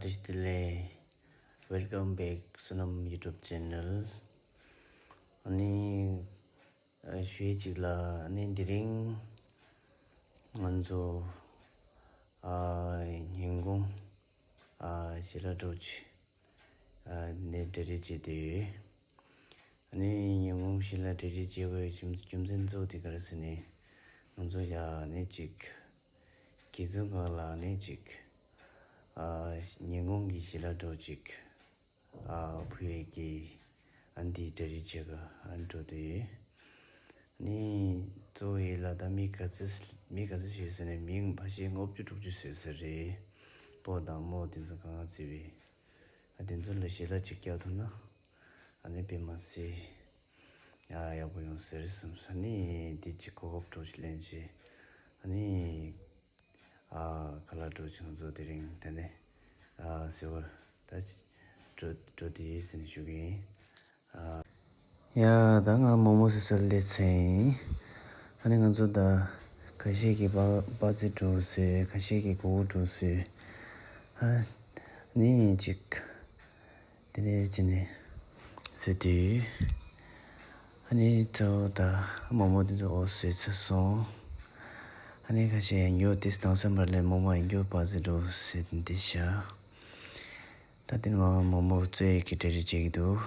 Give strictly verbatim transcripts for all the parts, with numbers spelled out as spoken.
བཀྲ་ཤིས་བདེ་ལེགས། Welcome back བསོད་ནམས་YouTube channel. ཨ་ནི་ཨ་ཞུ་ཡས་གཅིག་ལ། ཨ་ནི་དེ་རིང་ང་ཚོ་ཨ་ཉིན་གུང་ཨ་ཞལ་ལག་འགྲོ་ཆེད་ཨ་ནས་གྲ་སྒྲིག་བྱེད་དུས། ཨ་ནི་ཉིན་གུང་ཞལ་ལག་གྲ་སྒྲིག་བྱེད་དགོས་རྒྱུ་རྒྱུ་མཚན་གཙོ་བོ་དེ་ག་རེ་ཟེར་ན། ང་ཚོ་ཡ་ཨ་ནི་གཅིག་དགེ་ཚུལ་ཁང་ལ་ཨ་ནི་གཅིག་ཨ་ཉིན་གུང་གི་ཞལ་ལག་འགྲོ་གཅིག་ཨ་ཕུལ་ཡས་ཀྱི་ཨ་འདི་གྲ་སྒྲིག་བྱེད་ག་ཨ་འགྲོ་དུས། ཨ་ནི་གཙོ་བོ་ཡིད་ལ་ད་མི་ག་ཚོད་མི་ག་ཚོད་ཡོད་ཟེར་ན་མི་ཕལ་ཆེར་ལྔ་བཅུ་དྲུག་ཅུ་ཡོད་ས་རེད། སྤོ་དང་རྨོ་དེ་ཚོ་གང་ག་བརྩི་བས། ཨ་དེ་ཚོ་ལ་ཞལ་ལག་གཅིག་བཀྱག་ཐུབ་ན་ཨ་ནི་དཔེ་མ་སྲིད་ཡག་པོ་ཡོང་ཟེར་བསམ་སོང་། ཨ་ནི་དེ་གཅིག་གོ་སྐབས་འགྲོ་ཞིག་ལེན་བྱས། ཨ་ནི་ཨ་ཁ་ལག་འགྲོ་ཅིག་ང་ཚོ་དེ་རིང་དེ་ནས་ཨ་ཟེར་བ་ད་འགྲོ་འགྲོ་དེ་ཡིན་ཟེར་ནས་ཞུ་གི་ཡིན། ཡ་ད་ང་མོག་མོག་བཟོ་ས་སླེབས་ཚར་ཡིན། ཨ་ནི་ང་ཚོ་ད་ཁ་ཤས་ཀྱིས་སྤག་སྤག་རྩི་འགྲོ་བཟོས། ཁ་ཤས་ཀྱིས་སྒོར་སྒོར་འགྲོ་བཟོས། ཨ་ནི་གཅིག་དེ་ནས་ཅི་ནས་བཟོས་དུས། ཨ་ནི་གཙོ་བོ་ད་མོག་མོག་དེ་ཚོ་འོ་བཟོས་ཚར་སོང་། ཨ་ནི་ཁ་ཤས་ཡང་མགྱོགས་དེ་དང་སེམས་པ་ལས་མོག་མོག་ཡང་མགྱོགས་སྤག་རྩི་འགྲོ་བཟོས་འདི་བཞག་ད་དེ་ནས་མོག་མོག་བཙོས་ཀྱི་གྲ་སྒྲིག་བྱེད་ཀྱི་འདུག་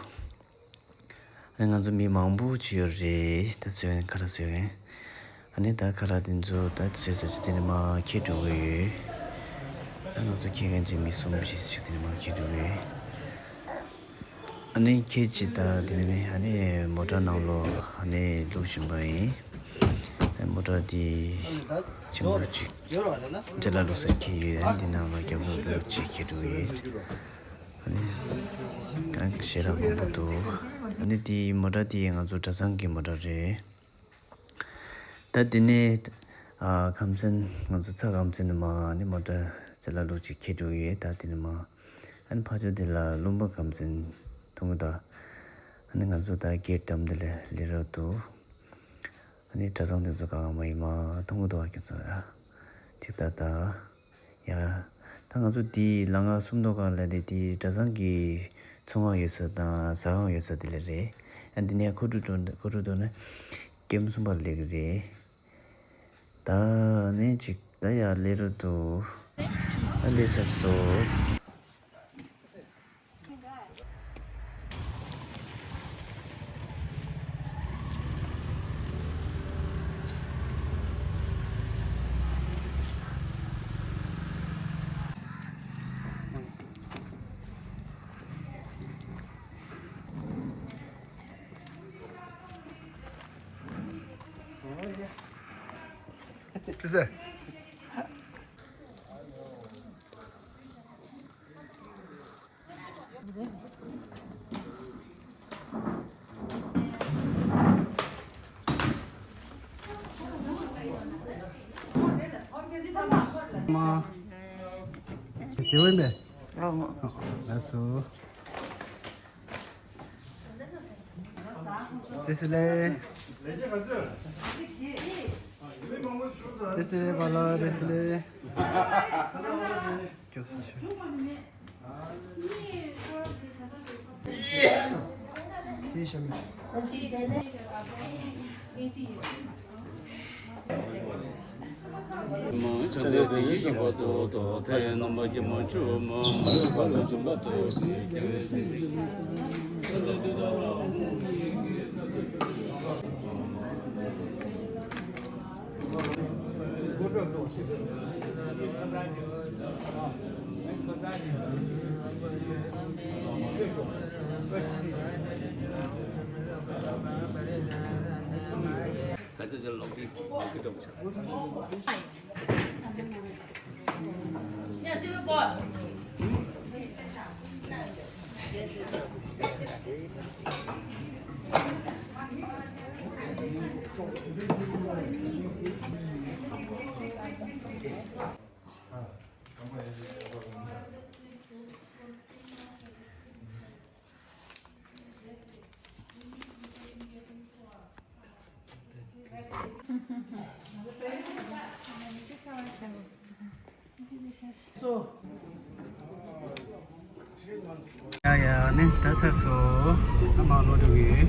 ཨ་ནི་ང་ཚོ་མི་མང་པོ་ཅིག་ཡོད་རེད། ད་ཚོས་ཁ་ལག་བཟོས་ཡིན། ཨ་ནི་ད་ཁ་ལག་དེ་ཚོ་ད་བཟོས་ཚར་ཅིག་དེ་ནས་མར་འཁྱེར་འགྲོ་གི་ཡོད། ད་ང་ཚོ་འཁྱེར་མཁན་ཅིག་མི་གསུམ་བཞི་ཅིག་དེ་ནས་མར་འཁྱེར་འགྲོ་གི་ཡོད། ཨ་ནི་འཁྱེར་ཅིག་ད་དེ་ནས་མི་ཨ་ནི་མོ་ཊ་ནང་ལོགས་ཨ་ནི་བླུགས་བཞིན་པ་ཡིན། ཨ་ནི་མོ་ཊ་དེ་ཆེན་པོ་ཅིག་ཅ་ལག་བླུགས་སར་འཁྱེར་ཡོད། ཨ་ནི་དེ་ནང་ལ་རྒྱབ་ལོགས་བླུགས་ཅིག་འཁྱེར་འགྲོ་གི་ཡོད། ཨ་ནི་གང་ཞེ་དྲག་མང་པོ་འདུག་ཨ་ནི་དེ་མོ་ཊ་དེ་ང་ཚོ་གྲྭ་ཚང་གི་མོ་ཊ་རེད། ད་དེ་ནས་ཨ་ཁམས་ཚན་ང་ཚོ་ཚ་ཁམས་ཚན་ནས་མར་ཨ་ནི་མོ་ཊ་ཅ་ལག་བླུགས་ཅིག་འཁྱེར་འགྲོ་གི་ཡོད། ད་དེ་ནས་མར་ཨ་ནི་ཕར་ཕྱོགས་དེ་ལ་ལུང་པ་ཁམས་ཚན་མཐོང་གི་འདུག་ཨ་ནི་ང་ཚོ་ད་གེ་ཊི་འགྲམ་དེ་ལ་སླེབས་རོགས་འདུག་ཨ་ནི་གྲྭ་ཚང་དེ་ཚོ་གང་མ་ཡིན་མ་མཐོང་གི་འདུག་ཨ་ཁྱོད་ཚོ་ར་ཅིག་ད་ད། ཡ། ད་ང་ཚོ་འདི་ལམ་ཁ་སུམ་མདོ་སྒང་ལ་དེ་དེ་གྲྭ་ཚང་གི་ཚོང་ཁང་ཡོད་ས་དང་ཟ་ཁང་ཡོད་ས་དེ་ལ་རེད། ཨ་འདི་ནས་ཁོ་ཊ་འགྲོ་ཁོ་ཊ་འགྲོ་ན་ཀེམ་གསུམ་པ་ལ་སླེབས་ཀྱི་རེད། ད་ནས་ཅིག་ད་ཡར་སླེབས་རོགས་འདུག་ད་སླེབས་ཚར་སོང་། མ། དེ་བས་མེད། ལགས་སོ། བཀྲ་ཤིས་བདེ་ལེགས། བཀྲ་ཤིས་བདེ་ལེགས་པཱ་ལགས། བཀྲ་ཤིས་བདེ་ལེགས། ཡ་ཡ་ནི་ད་ཚར་སོང་། ཨ་མ་ལོ་འགྲོ་གི།